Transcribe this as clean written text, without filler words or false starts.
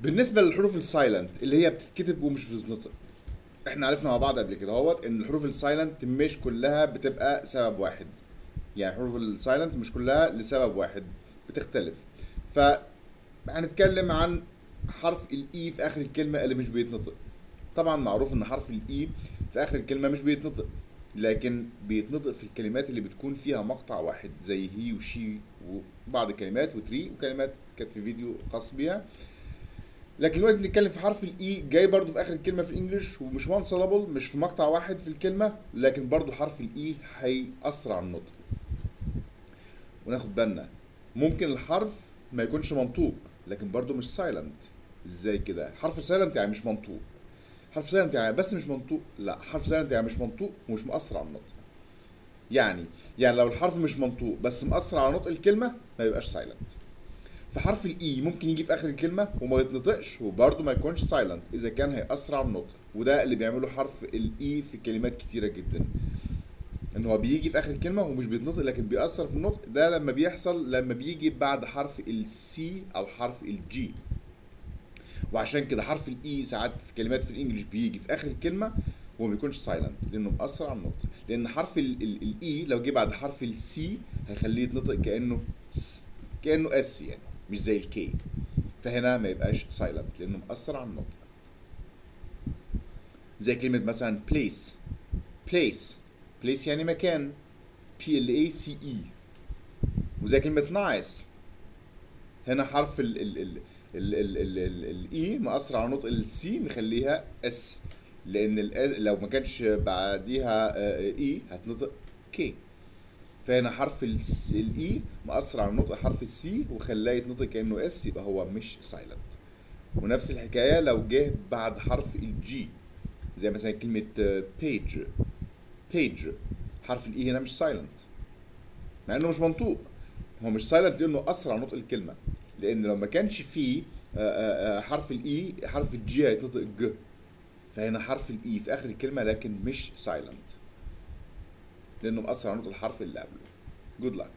بالنسبة للحروف ال silent اللي هي بتتكتب ومش بتتنطق، احنا عرفنا مع بعض قبل كده اهوت ان الحروف ال silent مش كلها بتبقى سبب واحد. يعني حروف ال silent مش كلها لسبب واحد، بتختلف. فهنتكلم عن حرف ال E في اخر الكلمة اللي مش بيتنطق. طبعا معروف ان حرف ال E في اخر الكلمة مش بيتنطق، لكن بيتنطق في الكلمات اللي بتكون فيها مقطع واحد زي he و she وبعض الكلمات و tree وكلمات كانت في فيديو خاص بيها. لكن دلوقتي بنتكلم في حرف ال E جاي برضو في اخر الكلمة في ال English ومش one syllable، مش في مقطع واحد في الكلمه، لكن برضو حرف ال E هيأثر على النطق. وناخد بالنا ممكن الحرف ما يكونش منطوق لكن برضو مش silent. ازاي كده؟ حرف silent يعني مش منطوق، حرف silent يعني بس مش منطوق؟ لا، حرف silent يعني مش منطوق ومش مؤثر على النطق. يعني لو الحرف مش منطوق بس مؤثر على نطق الكلمة ما يبقاش silent. فحرف ال E ممكن يجي في اخر الكلمة وما يتنطقش وبرده ما يكونش silent اذا كان هيأثر على النطق، وده اللي بيعمله حرف ال E في كلمات كتيرة جدا، ان هو بيجي في اخر الكلمة ومش بيتنطق لكن بيأثر في النطق. ده لما بيحصل لما بيجي بعد حرف ال C او حرف ال G. وعشان كده حرف ال E ساعات في كلمات في ال English بيجي في اخر الكلمة وما بيكونش silent لانه مأثر على النطق، لان حرف ال E لو جه بعد حرف ال C هيخليه يتنطق كانه س، كانه S يعني، مش زي ال K. فهنا ما يبقاش silent لانه مأثر على النطق. زي كلمة مثلا place، place، place يعني مكان، P L A C E. وزي كلمة nice، هنا حرف ال ال ال ال ال ال ال ال E مأثر على نطق ال C مخليها S، لأن ال لو ما كانش بعديها E هتنطق K. فهنا حرف ال E مأثر على نطق حرف ال C وخلاه يتنطق كأنه S، يبقى هو مش silent. ونفس الحكاية لو جه بعد حرف ال G، زي مثلا كلمة page، page حرف ال E هنا مش silent مع انه مش منطوق، هو مش silent لانه اثر على نطق الكلمة، لان لو ما كانش فيه حرف ال E حرف ال G هيتنطق ج، فهنا حرف ال E في اخر الكلمة لكن مش silent لانه مأثر على نطق الحرف اللي قبله. Good luck.